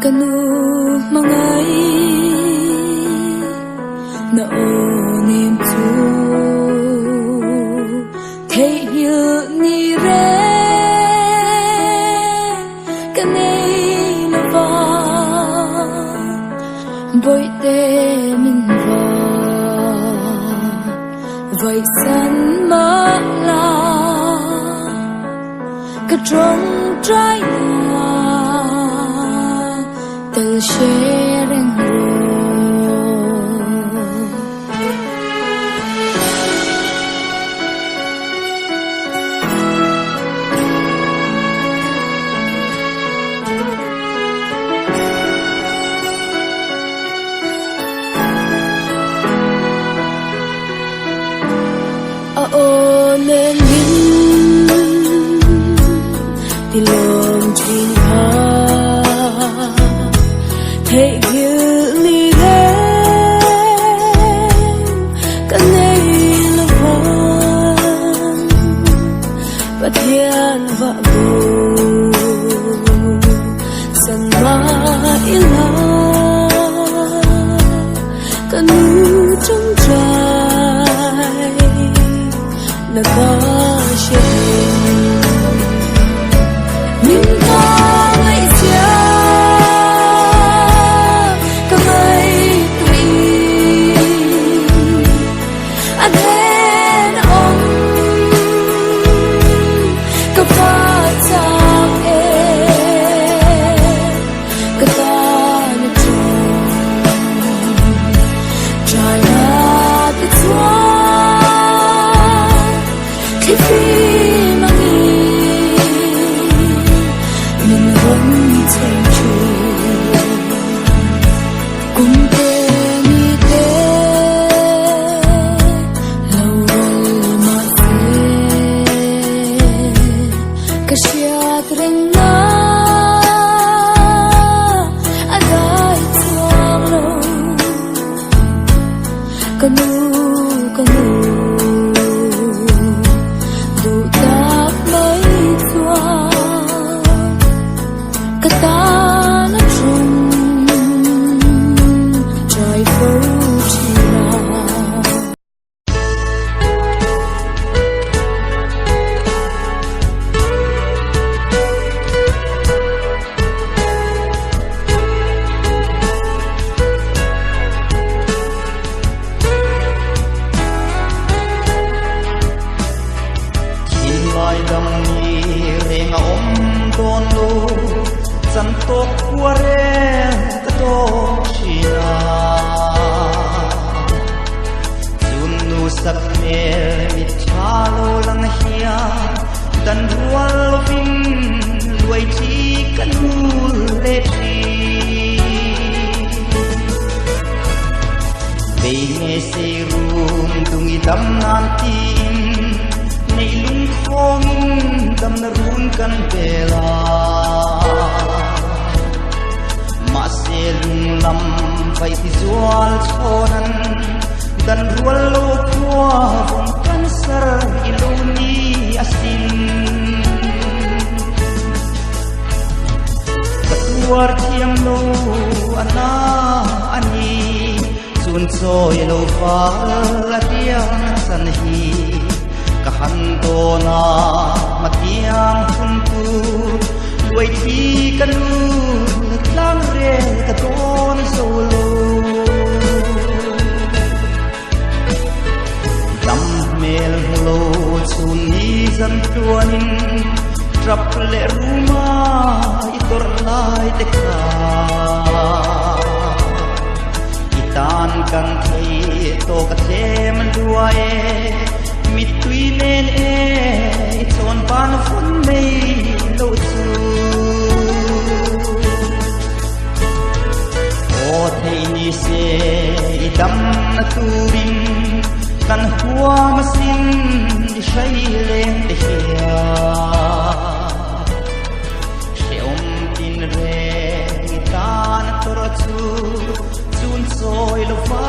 Ka nu hmangaih na aw nem chu theihnghilh ni reng ka nei lo va, Bawihte min va vaihsan mah la. Ka tawngtai na tel hre reng rawh. A aw nen min ti lawm thin kha Theihnghilh ni reng ka nei lo vang Pathian vah bu san mah ila Ka nu tawngtai na ka hre thei. Min ka ngaihchia ka ngaihtuah i a hnen a awm ka fa chak e ka tan a ṭawng. Trai na te chuan thlifim angin min rawn chhem ṭhin. Kum te mi te lo ral mah se ka hriat reng na a dai chuang lo. Ka nu ka nu duh tak mai chuan ka tan a ṭhum trai fo ṭhin a. Thinlai dam ni reng a awm dawn lo, chan tawk khua reng ka tawk thin a. Chun nu sak hmel mit tha lo lang hian dan rual lovin luai thi ka nul leh thin. Bei nge sei rum dung i dam nan tiin neih lung khawngin damna run kan bel a. Mahse lunglam vai ti zual chhawnan dan rual lo khua vawng cancer i lo ni asin. Ka tuar thiam lo ana ani chun chawi lo fal a tiang chan hi ka han dawna matiang hun tur luai thi ka nu tlang rel ka dawn zo lo. Dam hmel hmu lo chhun ni zan tluanin trap leh ruma i tawrh lai te kha i tan kan thei tawk a tlem luai e mittui nen e i chawn ban vawn mai lo chu. Aw thei ni se i dam na turin kan huam asin i hrai leng te hian hreawm tin reng i tan tawrh chu chun chawi lova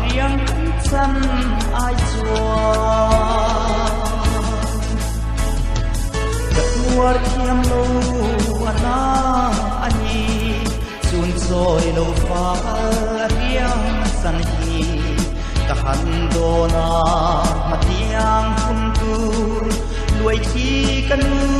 riang kan chan ai chuan ka tuar thiam lo ana ani. fal a riang san hi ka han dawn a hmatiang hun tur luai thi ka nu.